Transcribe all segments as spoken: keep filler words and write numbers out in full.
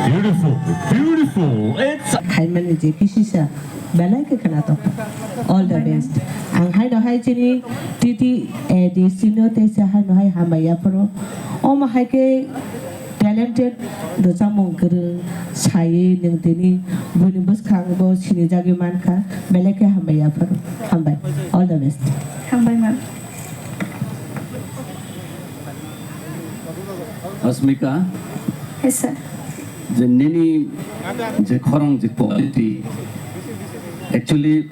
Beautiful, beautiful. It's Khaimani je bisisa belai khe khwna tong. All the best. Ang haino hai chini T T A D C no teisa haino hai hambai yapharo. Omo hai khe talented rwchapmung kwrwng sai nwng tini buini bwskango sinijagwi mankha. Belai khe hambai yapharo. Hambai. All the best. Hambai ma. Asmika, Yes, sir. je nini je khorang je quality, actually,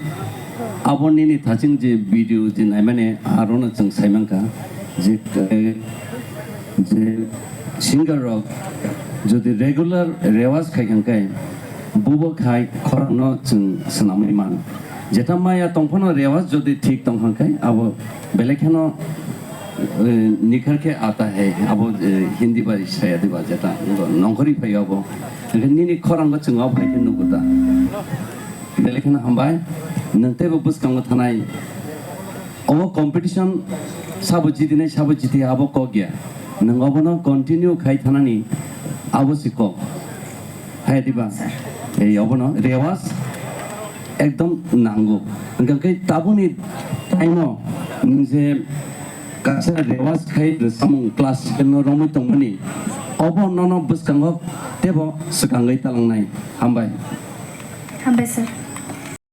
abo nini thaching je video je naimani arono chwng saimankha, je, je singer rok jodi regular rewaj khai kha khe, bubo khai khorangno chwng swnamwi man. Jeta maya tongphano rewaj jodi thik tong kha khe, abo belai kheno, eh, nikhar khe aata hai, abo, eh, Hindi bai saya diba jeta, nongkhorwi phai abo. Hingkhe nini khorango chwng o phai khe nugo ta. Belai kheno hambai, nwng teibo bwskango thanai. Obo competition sabo jidinai, sabo jiti abo kok ya. Nwng obono continue khai thanani abo si kok. Hai diba? Ei obono rewaj ekdom nango. Hingkhe tabuni time o nwng je kaisa rewaj khai samung class ten no romwi tongmani, obo nono bwskango teibo swkangwi talangnai. Hambai. Hambai, sir.